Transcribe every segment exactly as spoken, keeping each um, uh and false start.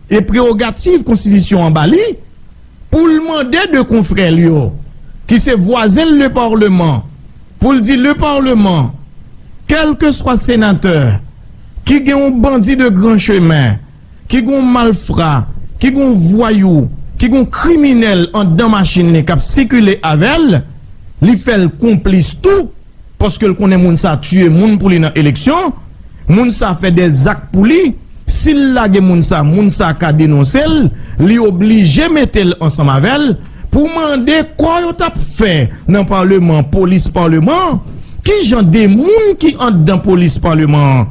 e prewogativ konstitisyon an ba li, pou l mande de konfrè l yo, ki se vwazen l, le Parlement, pou l di, le Parlement, kèlkeswa senatè ki gen yon bandi de gran chemen, ki gen yon malfra, ki gen yon vwayou, ki gen yon kriminèl anndan machin li k ap sikile avè l, li fè l konplis tou, paske l konnen moun sa tiye moun pou li nan eleksyon, moun sa fè dèzak pou li, si l lage moun sa, moun sa ka denonse l, li oblije mete l ansanm avè l pou mande kò yo t ap fè nan palman, polis palman, ki jan de moun ki anndan polis palman an?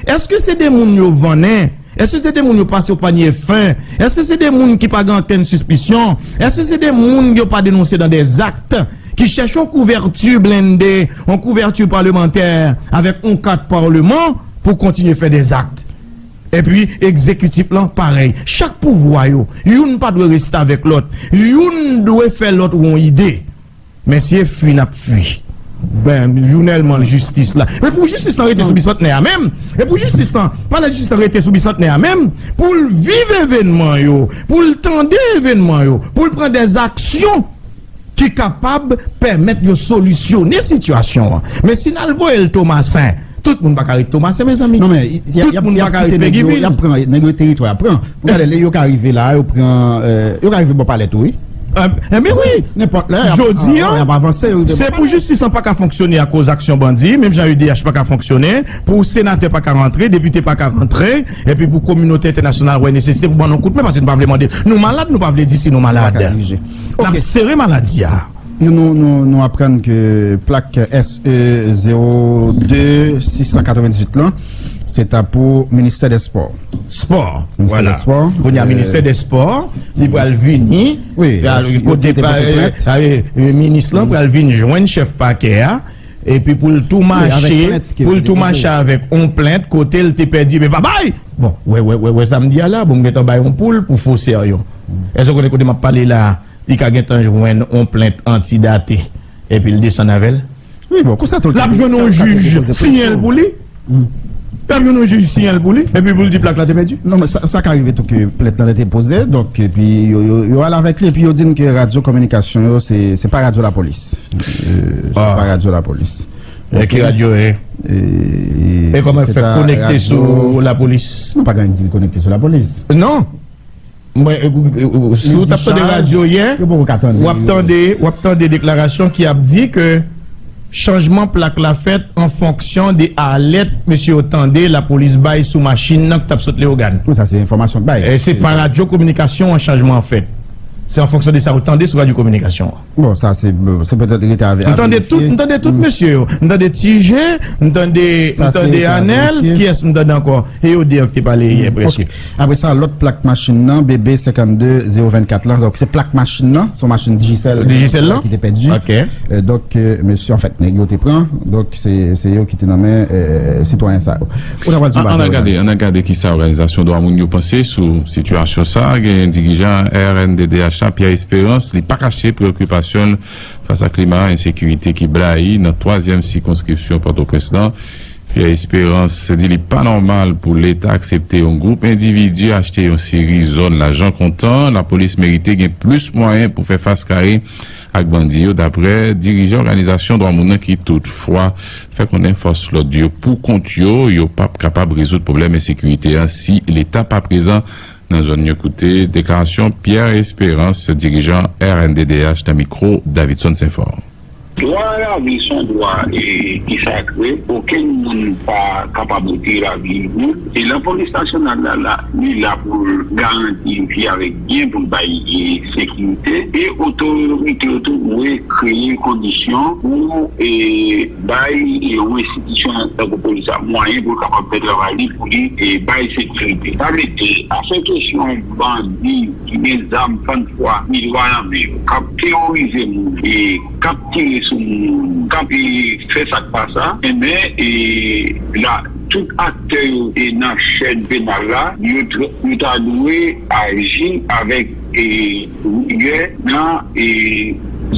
Èske se de moun yo vannen? Èske se de moun yo pase o panye fen? Èske se de moun ki pa gen okenn sispisyon? Èske se de moun yo pa denonse dan dèzak, ki chèche yon kouvèti blende, yon kouvèti palmantè avèk yon kat palman pou kontinye fè dèzak? Epi, egzekitif lan, parèy. Chak pouvwa yo, youn pa dwe reste avèk lòt. Youn dwe fè lòt yon ide. Men si e fui n ap fui. Ben, jounèlman, jistis la. Men pou jistis lan rete sou bisantnè a menm, e pou jistis lan, palè jistis lan rete sou bisantnè a menm, pou l viv evènman yo, pou l tande evènman yo, pou l pran dèzaksyon ki kapab pèmèt yo solisyone sitiyasyon an. Men si n al voye l Tomasen, tout moun pa ka ret Tomasen, mezanmi. Non, men, y- y- y ap- Tout moun y ap pa ka kite ret nèg yo, Pegivil. Y ap pran, nèg yo teritwa y ap pran. Ou gade, lè yo ka rive la, yo pran, euh, yo ka rive bò palè tou, wi. Enben wi. Nenpòt lè, y ap, Jodi y ap, an, y ap avanse, wi, se pou jistis an pa ka fonksyone akoz aksyon bandi, menm jan E D H pa ka fonksyone, pou senatè pa ka rantre, depite pa ka rantre, epi pou kominote entènasyonal wè nesesite pou ban nou kout men, paske nou pa vle mande. Nou malad, nou pa vle di si nou malad. N ap sere maladi a. Nou, nou, nou, nou aprann ke plak S E zewo de sis san katrevendizuit lan, se ta pou Ministè dè Spò. Spò. Ministè dè Spò. Kounye a, Ministè dè Spò, li pral vini. Wi, kote pa, minis lan pral vin jwenn chèf pakè a, epi pou l tou mache, pou l tou mache avèk on plent kote l te pèdi, men pa bay! Bon, wè, wè, wè, wè sa m di a la, bon, m gentan bay on poul pou fo sè yo. Èske w konnen kote m ap pale la a? Li ka gentan jwenn yon plent antidate, epi l desann avè l. Wi, bon, konsa tou. L ap jwenn yon jij siyen l pou li. L ap jwenn yon jij siyen l pou li, epi pou l di plak la te pèdi. Non, men sa, sa ka rive tou ke plent lan te poze, donk, epi yo, yo, yo al avèk li, epi yo di n ke radyo kominikasyon yo, se, se pa radyo lapolis. Euh, se pa radyo lapolis. E ki radyo e? E kòman l fè konekte sou lapolis? Non, pa gen anyen ki di l konekte sou lapolis. Non. Mwen, e, e, e, si w t ap tande radyo yè, w ap tande, w ap tande deklarasyon ki ap di ke chanjman plak la fèt an fonksyon de alèt mesye yo tande lapolis bay sou machin nan ki t ap sot Leyogàn. Wi, sa se enfòmasyon k bay. E se pa radyo kominikasyon an chanjman an fèt. Se an fonksyon de sa w tande sou radyo kominikasyon an. Bon, sa se, se petèt rete avè, a verifye. M tande tout, m tande tout mesye yo. M tande Ti Je, m tande, m tande Anèl, kiyès m tande ankò? E yo de an ki te pale yè, prèske. Apre sa, lòt plak machin nan, B B senkannde zewo vennkat lan, donk se plak machin nan, se yon machin Digicel, Digicel lan ki te pèdi. Ok. Euh, donk, euh, mesye, anfèt, nèg yo te pran, donk se, se yo ki te nan men, euh, sitwayen sa yo. Ou ta pral di bagay, ann al gade, ann al gade kisa òganizasyon dwa moun yo panse sou sitiyasyon sa a. Gen dirijan R N D D H la, Pierre Espérance, li pa kache preokipasyon l fas a klima ensekirite ki blayi nan twazyèm sikonskripsyon Pòtoprens lan. Pierre Espérance di li pa nòmal pou Leta aksepte yon gwoup endividi achte yon seri zòn lajan kontan. Lapolis merite gen plis mwayen pou fè fas kare ak bandi yo, daprè dirijan òganizasyon dwa moun nan ki toutfwa fè konnen fòs lòd yo pou kont yo, yo p ap kapab rezoud pwoblèm ensekirite a si Leta pa prezan nan zòn yo. Koute deklarasyon Pierre Espérance, dirijan R N D D H, nan mikwo Davidson Senfò. Dwa a lavi se yon dwa, e, ki sakre. Okenn moun pa kapab retire lavi moun. E lapolis nasyonal la, la, li la pou l garanti vi avèk byen, pou l bay, e, sekirite. E otorite yo tou dwe kreye kondisyon pou, e, bay, e, yon enstitisyon tankou polis la mwayen pou l kapab fè travay li, pou li, e, bay sekirite. Sa vle di, afè kesyon bandi ki gen zam, fannfwa, milwa nan men yo, k ap teworize moun, e k ap tire sou moun, k ap, e, fè sa k pa sa, enben, e, la, tout aktè yo, e, nan chèn penal la, yo t-, yo ta dwe aji avèk, e, rigè nan, e,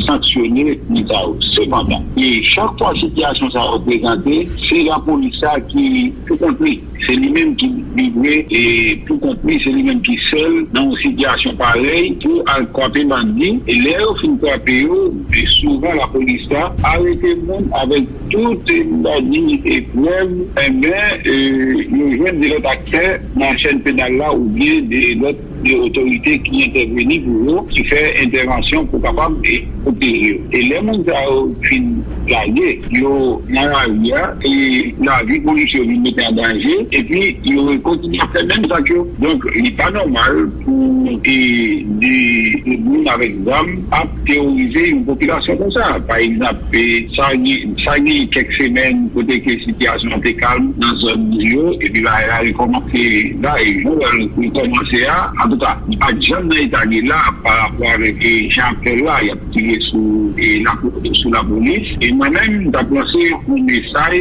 sanksyone moun sa yo. Sepandan, e chak fwa sitiyasyon sa yo prezante, se lapolis la ki pou kont li. Se li menm ki livre e pou kont li, se li menm ki sèl nan yon sitiyasyon parèy pou al kwape bandi. E lè yo fin kwape yo, e souvan lapolis la arete moun avèk tout, e, bandi e prèv, enben, e, yo jwenn de lòt aktè nan chèn penal la oubyen de lòt de otorite ki entèveni pou yo, ki fè entèvansyon pou kapab, e, pwoteje yo. E lè moun sa yo fin lage, yo nan lari a, e lavi polis yo vin mete an danje, epi yo kontinye ap fè menm zak yo. Donk, li pa nòmal pou, e, de, de moun avèk zam ap teworize yon popilasyon konsa. Pa egzanp, e, sa gen, sa gen kèk semèn kote ke sitiyasyon an te kalm nan zòn yo, epi bagay la rekòmanse la, e jan l rekòmanse a, antouka, li pa t janm nan eta li ye la pa rapò avèk, e, jan y ap fè l la, y ap tire sou, e, lapo-, sou lapolis. E mwen menm, m t ap lanse yon mesaj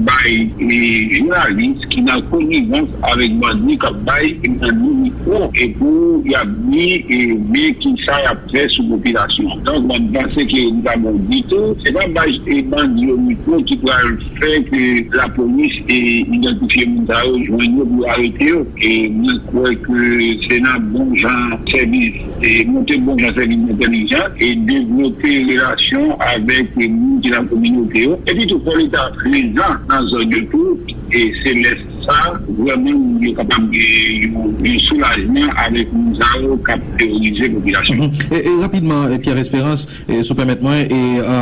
bay, e, jounalis ki nan konivans avèk bandi k ap bay bandi mikwo, e pou y ap di, e, men ki sa y ap fè sou popilasyon an. Donk, mwen, m panse ke li pa bon ditou. Se pa bay, e, bandi yo mikwo ki pral fè ke lapolis, e, idantifye moun sa yo, jwenn yo pou arete yo. E mwen kwè ke se nan bon jan sèvis, e monte bon jan sèvis entèlijans, e devlope relasyon avèk, e, moun ki nan kominote yo. Epi tou, fò Leta prezan nan zòn yo tou, e se lè sa, vrèman, yo kapab gen yon, yon soulajman avèk moun sa yo k ap teworize popilasyon. Mhm. E, e rapidman, e, Pierre Espérance, e, si w pèmèt mwen, e, e,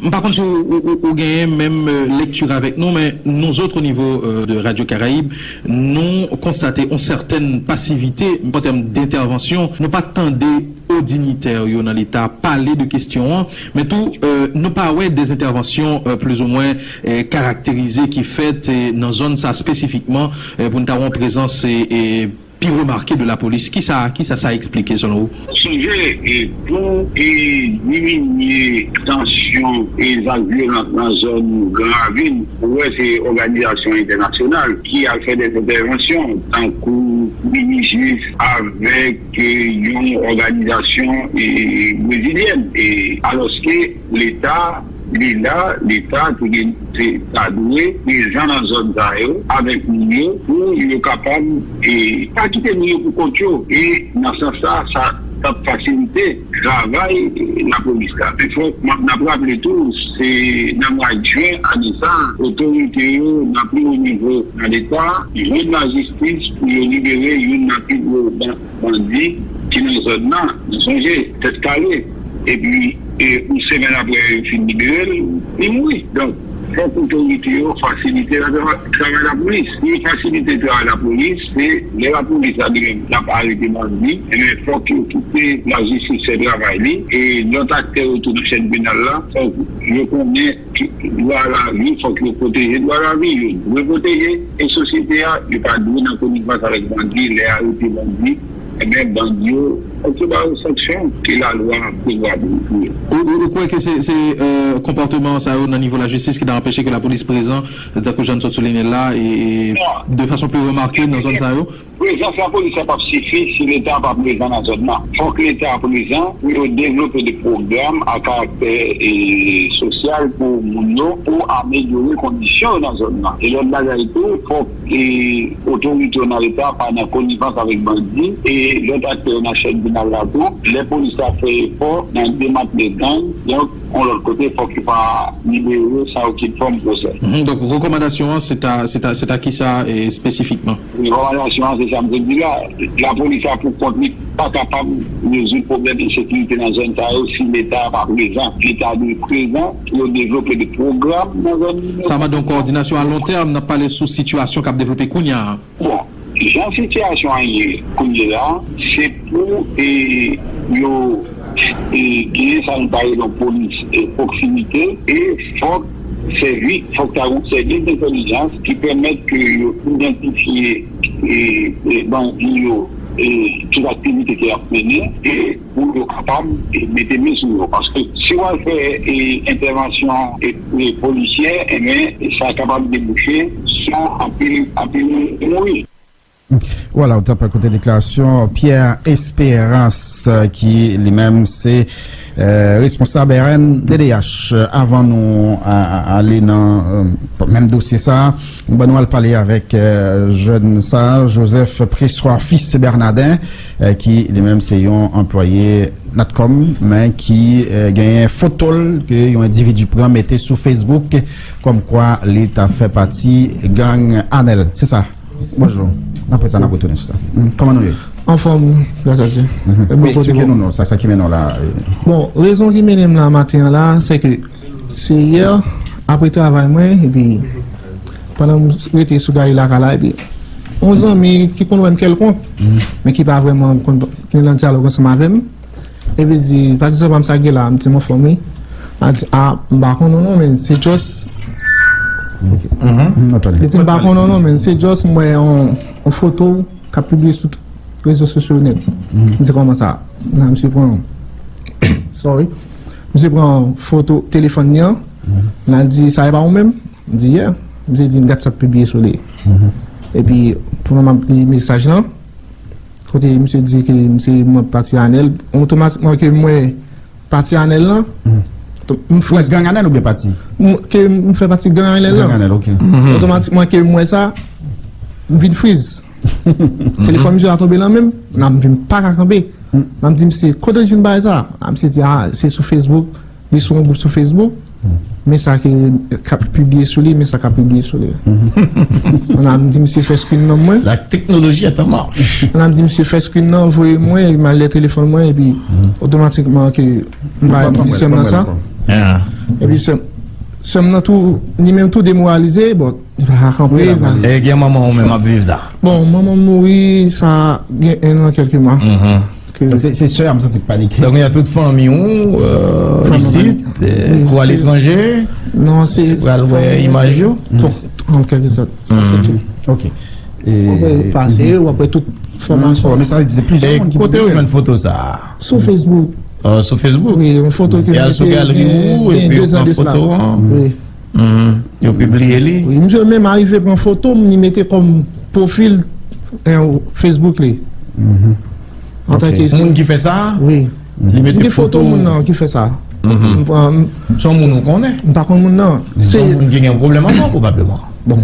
m pa konn si w, ou, ou, ou genyen menm, e, lekti avèk nou, men nou zòt, o nivo, e, de Radio Caraïbe, nou konstate yon sètèn pasivite an tèm dentèvansyon. Nou pa t tande o dinitè yo nan Leta pale de kesyon an, men tou, e, nou pa wè de entèvansyon, e, plizoumwen, e, karakterize ki fèt, e, nan zòn sa espesifikman, e, pou n ta wè yon prezans, e, e, pi remake de lapolis. Kisa, kisa sa eksplike selon ou? Sonje, e, pou, e, diminye tansyon e zak vyolans nan zòn Gran Ravin, ou wè se òganizasyon entènasyonal ki al fè de entèvansyon, tankou Minijis avèk, e, yon òganizasyon, e, brezilyèn. E, alòske Leta, li la, Leta te gen, te, ta dwe prezan nan zòn sa yo avèk moun yo pou yo kapab, e, pa kite moun yo pou kont yo. E nan sans sa, sa t ap fasilite travay, e, lapolis la. Men fòk n ap raple tou, se nan mwa jen ane sa, otorite yo nan pi wo nivo nan Leta jwenn lajistis pou yo libere youn nan pi gwo ban-, bandi ki nan zòn nan. Nou sonje, Tèt Kale. Epi, e, yon semèn apre yo fin libere l, li mouri. Donk, fòk otorite yo fasilite la, travay lapolis. Pou yo fasilite travay lapolis, se lè lapolis la li menm l ap arete bandi, ebyen, fòk yo kite lajistis fè travay li. E lòt aktè yo tou nan chèn penal la, fòk yo konnen ki dwa lavi, fòk yo pwoteje dwa lavi, yo dwe pwoteje e sosyete a, yo pa dwe nan konivans avèk bandi, lè arete bandi, ebyen, bandi yo, fòk yo ba yo sanksyon ke lalwa prevwa pou, pou yo. Ou, ou, ou kwè ke se, se, e, konpòteman sa yo nan nivo lajistis ki ta anpeche ke lapolis prezan, tankou jan n sot souliyen l la, e, e de fason pli remake nan zòn sa yo? Prezans lapolis la p ap sifi si Leta pa prezan nan zòn nan. Fòk Leta prezan pou yo devlope de pwogram a karaktè, e, sosyal pou moun yo, pou amelyore kondisyon yo nan zòn nan. E lòt bagay tou, fòk, e, otorite yo nan Leta pa nan konivans avèk bandi e lòt aktè yo nan chèn penal la tou. Lè polis la fè efò nan demantle gang, donk, yon lòt kote, fòk yo pa libere yo san okenn fòm pwosè. Mhm, donk, rekòmandasyon an, se ta, se ta, se ta kisa, e, espesifikman? Rekòmandasyon an, se sa m te di la. Lapolis la pou kont li pa kapab rezoud pwoblèm ensekirite nan zòn sa yo si Leta pa prezan. Leta dwe prezan pou yo devlope de pwogram nan zòn yo. Sa mande yon kowòdinasyon alontèm, n ap pale sou sitiyasyon k ap devlope kounye a. Bon, jan sitiyasyon an ye kounye la, se pou, e, yo, e, genyen sa nou ta rele yon polis, e, pwoksimite, e fòk sèvi, fòk ta gon sèvis dentèlijans ki pèmèt ke yo idantifye, e, e, bandi yo, e, tout aktivite ke y ap mennen, e pou yo kapab, e, mete men sou yo. Paske si w al fè, e, entèvansyon, e, e, polisyè, ebyen, sa kapab debouche sou anpil, anpil moun ki mouri. Vwala, ou t ap koute deklarasyon Pierre Espérance, ki li menm se eh, responsab R N D D H. Avan nou a- a- ale nan eh, menm dosye sa, ban nou al pale avèk eh, jèn sa, Joseph Pressoir Fils Bernardin, eh, ki li menm se yon anplwaye Natcom, men ki eh, genyen foto l ke yon endividi pran mete sou Facebook kòmkwa li ta fè pati gang Anèl. Se sa. Bonjou. Apre sa, n ap retounen sou sa. Hmm, kòman nou ye? Anfòm, gras a Dye. Mhm. Wi, eksplike nou non, sa, sa ki mennen w la. Eh. Bon, rezon ki mennen m la maten an la, se ke se yè, apre travay mwen, epi pandan m rete sou gari lakay la, epi yon zanmi ki konn wè m kèlkonk, men ki pa vrèman konn, ki nan dyalòg ansanm avè m, epi di, "Patizan pa m sa k gen la?" M di, "M anfòm wi." A di, "A, m pa konn non, non, men se just." Ok. Mhm. Li di, "M pa konn non, non, men se just m wè yon, yon foto w k ap pibliye sou tout rezo sosyo yo nèt." M di, "Kòman sa?" Nan, misye pran, sorry. Misye pran foto telefòn li an. Nan, di, "Sa e pa ou menm?" M di, "Yeah." Misye di, "Gad sa k pibliye sou li." Epi, pandan m ap li mesaj lan, kote misye di ke misye manm pati Anèl, otomatikman ke mwen pati Anèl lan, m Ou wè friz. Gang Anèl oubyen pati? M- Ke m fè pati gang Anèl Gang lan. Anèl, ok. Otomatikman ke m wè sa, m vin friz. Telefòn misye a tonbe nan men m, nan m vin pa ka kanpe. Nan m di misye, "Kote w jwenn bagay sa?" A, misye di, "A, se sou Facebook." Li sou yon gwoup sou Facebook. Men sa ke k ap pibliye sou li, men sa k ap pibliye sou li. Nan m di misye fè screen nan mwen. La technologie est en marche. Nan m di misye fè screen nan, voye mwen, epi m al lè telefòn mwen, epi otomatikman ke m ba di sè m nan sa. Ah. Epi sè m, sè m nan tou, li menm tou demoralize, bon, li pa ka kanpe, li pa. E gen manman ou menm ap viv sa? Bon, manman m mouri, sa gen en an, kèlke mwa. Ke Donk, se, se sè a m santi k panike. Donk, gen tout fanmi ou, euh, Fanmi isit, panike. Euh, Wi, kou se aletranje, Non, se pral wè fanmi imaj yo. Bon, an kèlke sòt, sa se tou. Ok. E, W ap wè pase, w ap wè tout fòmasyon. Bon, men sa vle di se plizyè E moun ki kote yo publiye. Jwenn foto sa a? Sou Facebook. Ah, sou Facebook? Wi, yon foto ke E al sou mete galeri gen, ou, gen epi yo de zan pran de sila. Foto an? Wi. Mhm. Yo pibliye li? Wi, misye menm arive pran foto m, li mete kòm pwofil, eh, Facebook li. Mhm. Antanke Ok. Moun ki fè sa? Wi. Li mete Li foto foto moun nan ki fè sa. Mhm. M pa- m- Se yon moun ou konnen? M pa konn moun nan. Se Se yon moun ki gen yon pwoblèm ankò, pwobableman. Bon,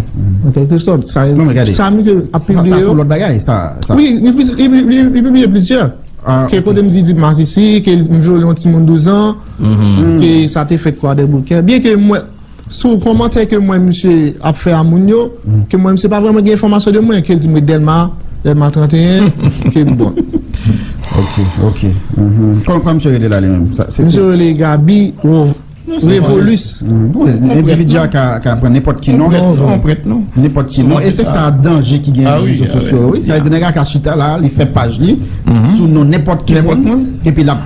an kèlke sòt, sa, Non, men gade, sa misye ap sa, sa pibliye se yo. Yon lòt bagay, sa, sa. Wi, li plis- li- li- li- li pibliye plizyè. Ah, Ke ok. Kote m di, di masisi, ke m vyole yon timoun douz an, Mhm. ke sa te fèt Kwadèboukè. Byen ke mwen, sou kòmantè ke mwen misye ap fè a moun yo, ke mwen misye pa vrèman gen enfòmasyon de mwen, ke l di mwen Dèlma, Dèlma trannteyen, ke bon. Ok, ok. Mhm. Kòman, kòman misye rele la li menm? Sa, se, Misye se rele Gabi Ro- Non, se Revolus. Mhm. Wi, endividi a ka, ka pran nenpòt ki non. Non, non. Nenpòt ki non. E se sa danje ki gen Ah wi, rezo ah sosyo wi. Wi. Sa vle di nèg la ka chita la, li fè paj li sou non nenpòt ki Nenpòt moun, moun. Epi l ap,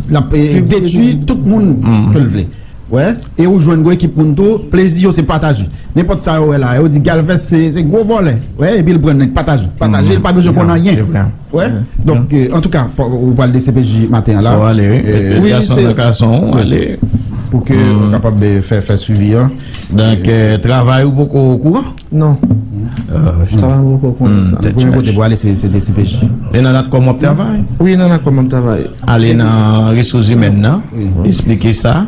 l ap eh, detwi tout moun ke l vle. Wè, e ou jwenn gwo ekip moun tou, plezi yo se pataje. Nenpòt sa yo wè la, yo di Galvez se, se gwo vòlè. Wè, epi l pran nèg pataje. Pataje, li pa bezwen konn anyen. Se vre. Wè. Donk, eh, antouka, fò ou pral D C P J maten an la. Fò w ale, wi. Eh, Wi, gason se nan gason, w ale. Pou ke ou kapab, eh, fè, fè swivi an. Donk, eh, travay ou poko okouran? Non. Ah, Travay ou poko okouran de sa. Tèt Premye kote pou ale, se, se D C P J. E nan Natcom w ap travay? Wi, nan Natcom m ap travay. Ale nan resous imèn nan, Wi. Eksplike sa.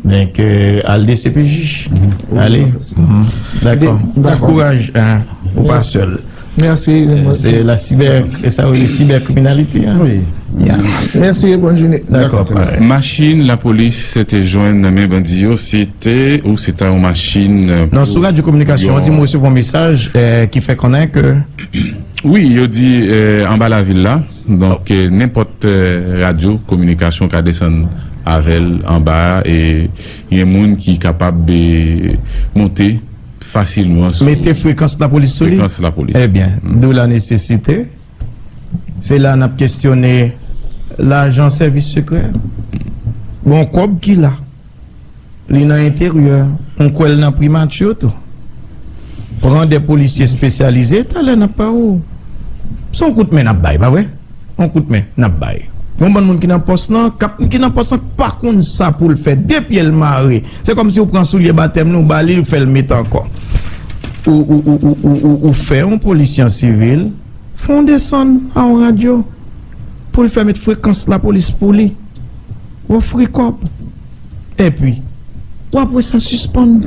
Donk, eh, al D C P J. Ale. Mhm. Dakò. Dakò. Kouraj, hein, ou pa sèl. Mèsi. Eh, se la cyber, e sa yo rele cybercriminalité, hein. Wi. Yeah. Mèsi, bòn jounen. Dakò, parèy. Machin lapolis te jwenn nan men bandi yo, se te, ou se ta yon machin, eh, Non, pou sou radyo kominikasyon, yon di m resevwa yon mesaj, eh, ki fè konnen ke Wi, yo di, eh, anba lavil la, donk, eh, nenpòt, eh, radyo kominikasyon ka desann avè l anba a, e gen moun ki kapab, eh, monte fasilman sou Mete frekans lapolis sou li? Frekans lapolis. Ebyen, d'où la nécessité. Se la n ap kestyone lajan sèvis sekrè. Bon, kòb ki la. Li nan enteryè. M kwè l nan primati tou. Pran de polisye espesyalize, talè n ap pa ou. Se yon kout men n ap bay, pa vre? Yon kout men n ap bay. Yon bann moun ki nan pòs lan, k ap, ki nan pòs lan, k pa konn sa pou l fè. De pye l mare. Se kòmsi w pran soulye batèm li, w ba li, l fè l met ankò. ou, ou, ou, ou, ou, ou, ou fè yon polisye an sivil fè yon desann a yon radyo pou l fè met frekans lapolis pou li. Ou ofri kòb. Epi, ou ap wè sa sispann.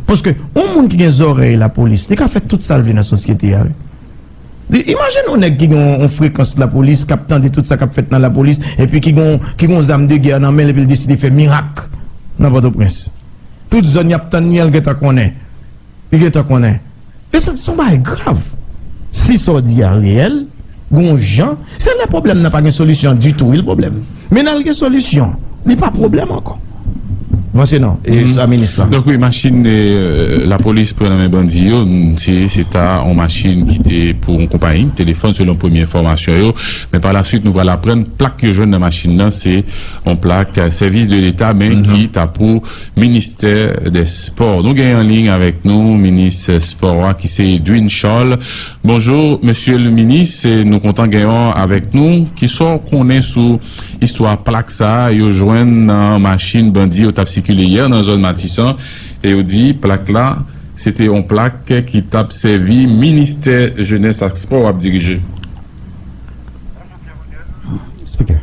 Paske yon moun ki gen zòrèy lapolis, li ka fè tout sa l vle nan sosyete a, wi. Li, imajine yon nèg ki gen yon, yon frekans lapolis, k ap tande tout sa k ap fèt nan lapolis, epi ki gen, ki gen yon zam de gè nan men l, epi l deside fè mirak nan Pòtoprens. Tout zòn y ap tann li an, l gentan konnen. Li gentan konnen. E se, se yon bagay grav. Si sa w di a reyèl, gon jan, se lè pwoblèm nan pa gen solisyon ditou, wi, l pwoblèm. Men nan l gen solisyon, li pa pwoblèm ankò. Vanse non, e sa minis lan. Donk wi, machin, e, lapolis pran nan men bandi yo, se, se ta yon machin ki te pou yon konpayi telefòn, selon premye enfòmasyon yo. Men pa la swit, nou pral aprann plak yo jwenn nan machin nan, se yon plak, e, sèvis de leta, men ki ta pou Ministè dè Spò. Nou gen an liy avèk nou minis spò a ki se Edwin Charles. Bonjou, mesye le minis, e nou kontan gen w avèk nou. Kisa w konnen sou istwa plak sa a yo jwenn nan machin bandi yo t ap sikile yè nan zòn Matisan, e yo di plak la, se te yon plak ki t ap sèvi Ministè Jenès ak Spò w ap dirije? Speaker.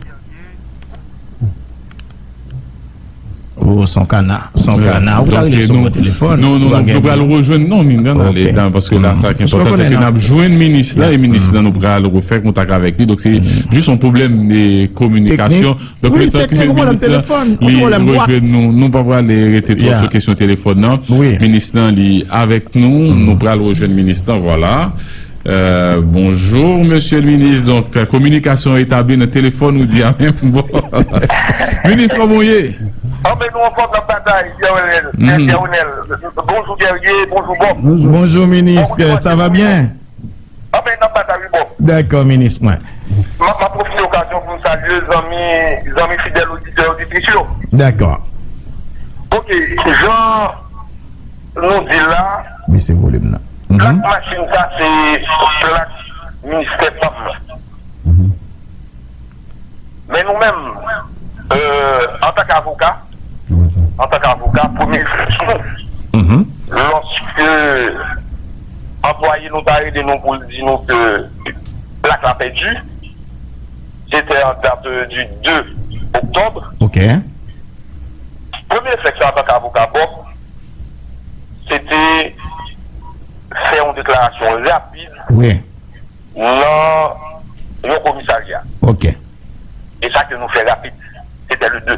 Oh, son kana, son kana. Ou ta rele sou telefòn. Nou, nou, nou pral rejwenn, non, nou nan le tan, paske la, sa ki enpòtan, se ke n ap jwenn minis la, e minis la, nou pral refè kontak avèk li. Donk, se jis yon pwoblèm de kominikasyon. Donk, le tan ke minis la, li rejwenn nou, nou pa pral rete twòp sou kesyon telefòn nan. Minis lan, li avèk nou, nou pral rejwenn minis lan, vwala. Euh, bonjou, mesye le minis. Donk, kominikasyon etabli nan telefòn, ou di a menm bò. Minis, kòman w ye? Anben, nou anfòm nan batay, Pierre Onel. Pierre Onel. Bonjou, Guerrier. Bonjou, Bob. Bonjou, minis. Sa va byen? Anben, nan batay, wi, Bob. Dakò, minis mwen. M ap pwofite okazyon pou m salye zanmi, zanmi fidèl oditè, oditris yo. Dakò. Ok, jan nou di la, bese volim nan. Plak machin sa, se plak ministè pa m lan. Men nou menm, euh, antanke avoka, antanke avoka, premye reflèks nou, lòske anplwaye nou ta rele nou pou l di nou ke plak la pèdi, se te an dat, euh, du de oktòb. Ok. Premye reflèks la antanke avoka, Bob, se te fè yon deklarasyon rapid nan yon komisarya. Ok. E sa ke nou fè rapid. Se te le de.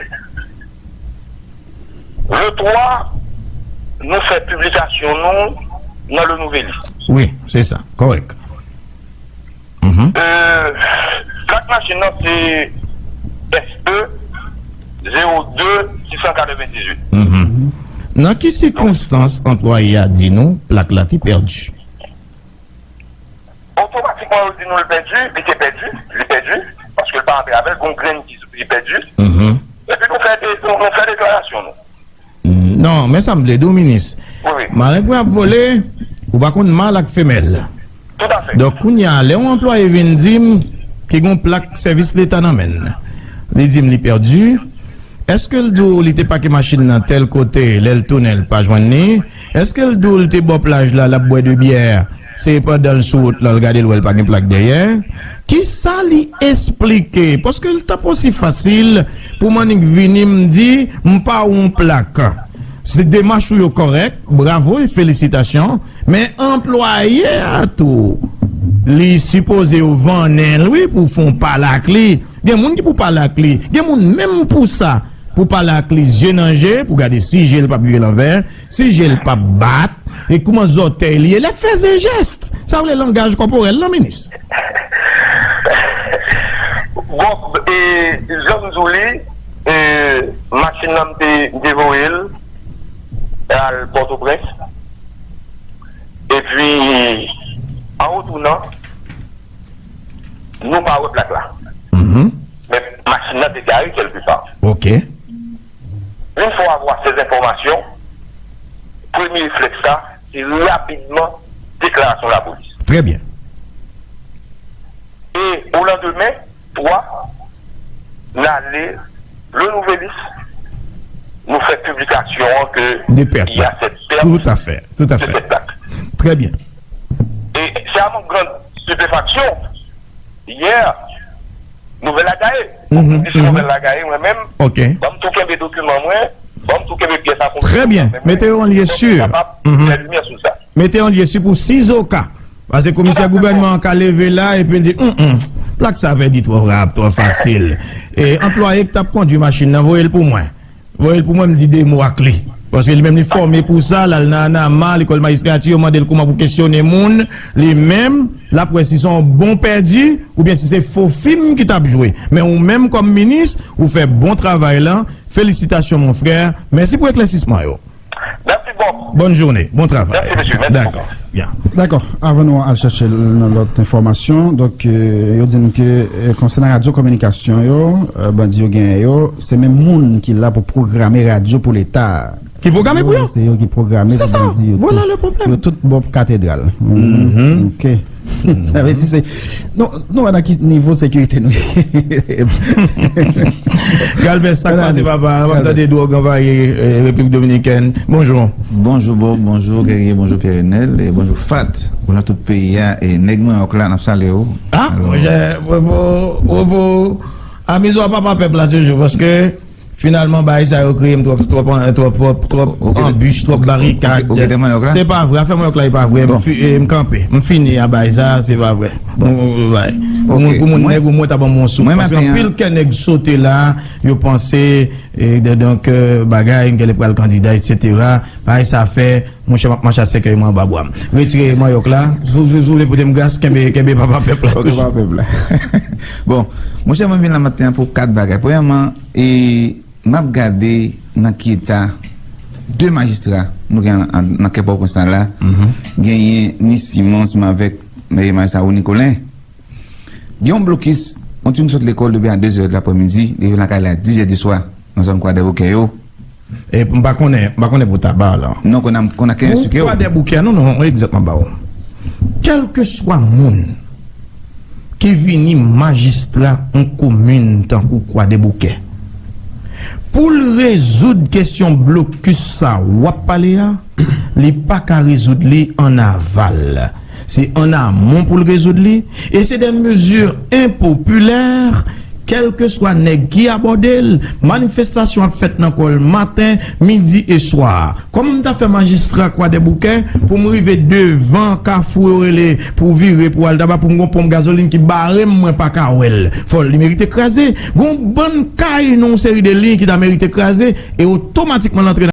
Le twa, nou fè piblikasyon nou nan Le Nouvelliste. Wi, se sa. Kòrèk. Euh, plak machin nan se S E zewo de sis san katrevendizuit. Nan ki sikonstans anplwaye a di nou plak la te pèdi? Otomatikman, yo di nou l pèdi, li te pèdi, li pèdi, paske l pa antre avè l, gon grenn ki soti, li pèdi. Epi nou fè de, nou, nou fè deklarasyon nou. Non, men sa m vle di w, minis. Wi, wi. Marengwen ap vole, ou pa konn mal ak femèl. Toutafè. Donk, kounye a, lè yon anplwaye vin di m ki gon plak sèvis leta nan men l, li di m li pèdi, èske l di w li te pake machin nan tèl kote, lè l tounen, l pa jwenn li? Èske l di w li te bò plaj la, l ap bwè de byè, se pandan l sou wout lan, l gade, l wè l pa gen plak dèyè? Kisa li esplike? Paske l t ap osi fasil pou m annik vini m di, m pa wè yon plak. Se demach ou yo kòrèk, bravo e felisitasyon, men anplwaye a tou, li sipoze yo vannen l, wi, pou fè yon pale ak li. Gen moun ki pou pale ak li, gen moun menm pou sa, pou pale ak li zye nan je, pou gade si je l p ap vire lanvè, si je l p ap bat, e kouman zòtèy li ye, lè fè se jès. Sa vle langaj kòporèl lan, minis. Bon, e, jan m di w li, e, machin nan m te, m te voye l al Pòtoprens. Epi, an retounan, nou pa wè plak la. Men machin nan te gare kèlkepa. Ok. Une fois avoir ces informations, premye reflèks la, se rapidman deklarasyon lapolis. Très bien. E o landemen, twa, n ale Le Nouvelliste, nou fè piblikasyon an ke il y a cette perte de cette plaque. Tout à fait, tout à fait. Très bien. E se avèk yon gran stipefasyon, yè, nouvèl la gaye. Mwen di se nouvèl la gaye, mwen menm, ban m tou kenbe dokiman mwen, ban m tou kenbe pyès a konfyans mwen. Très bien. Mete yo an lye si. Fè limyè sou sa. Mete an lye si pou sizoka. Paske komisè gouvènman an ka leve la epi l di, "Hum, hum, plak sa pèdi twò rap, twò fasil." E anplwaye k t ap kondui machin nan, voye l pou mwen. Voye l pou mwen, m di de mo ak li. Paske li menm li fòme pou sa, l al nan ANAMAH, lekòl majistrati, yo mande l kouman pou kesyone moun, li menm, l ap wè si se yon bon pèdi, oubyen si se fo fim ki t ap jwe. Men ou menm kòm minis, ou fè bon travay lan, felisitasyon mon frè, mèsi pou eklèsisman yo. Mèsi Bob. Bonne journée, bon travay. Mèsi mesye, mèsi. Dakò. Byen. Dakò, avan nou al chèche l nan lòt enfòmasyon, donk, euh, yo di n ke, euh, konsènan radyo kominikasyon yo, euh, bandi yo genyen yo, se menm moun ki la pou pwograme radyo pou leta. Ki pwograme pou yo? Se yo ki pwograme pou bandi yo. Voilà le problème. Yo tout bò katedral. Ok. Sa vle di se, nou, nou wè nan ki nivo sekirite nou ye. Galvez, sa k pase papa? N ap tande dwòg anvayi, eh, Repiblik Dominikèn. Bonjou. Bonjou Bob, bonjou Guerrier, bonjou Pierre Renel, e bonjou Fat. Bonjou tout peyi a, e nèg Manyòk la, n ap salye w. Ah, monchè, bravo, bravo. Amizwa papa pèp la toujou, paske finalman, bagay sa yo kreye m twòp, twòp, twòp, twòp, twòp anbich, twòp barikad. Se pa vre, afè Manyòk la, e pa vre. M fi-, e, m kanpe. M fini a bagay sa, se pa vre. Bon, bay. Pou moun, pou moun nèg ou mwen ta ban m yon souf. Paske anpil kè nèg sote la, yo panse, e, de, donk, euh, bagay, m genlè pral kandida, etsetera. Bagay sa fè, monchè, m ap mache a sèkèy mwen anba bwa m. Retire manyòk la. Si w, si w vle pote m gras, kenbe, kenbe papa pèp la toujou. Papa pèp la. Bon, monchè, mwen vin la maten an pou kat bagay. Premyèman, e, m ap gade nan ki eta de majistra nou gen nan, nan kè Pòtoprens la la. Genyen Ni Simon ansanm avèk, e, majistra Rony Colin. Gen yon blokis, yon timoun sot lekòl depi a de zè de laprèmidi, li rive lakay la a diz è di swa, nan zòn Kwa Dèboukè yo. E m pa konnen, m pa konnen pou Taba la. Non, konn a, konn a kenyen sike yo. Pou Kwa Dèboukè, non, non, yon egzanp m ap ba w. Kèlkeswa moun ki vini majistra yon komin tankou Kwa Dèboukè, pou l rezoud kesyon blokis sa w ap pale a, li pa ka rezoud li an aval. Se an amon pou l rezoud li, e se de mezi enpopilè, kèlkeswa nèg ki abòde l, manifestasyon ap fèt nan kò l maten, midi e swa. Kòman m ta fè majistra Kwadèboukè pou m rive devan kafou yo rele pou vire pou al Taba pou m gon ponp gazolin ki bare m, mwen pa ka wè l? Fò l li merite kraze. Gon bann kay nan yon seri de liy ki ta merite kraze e otomatikman l antre nan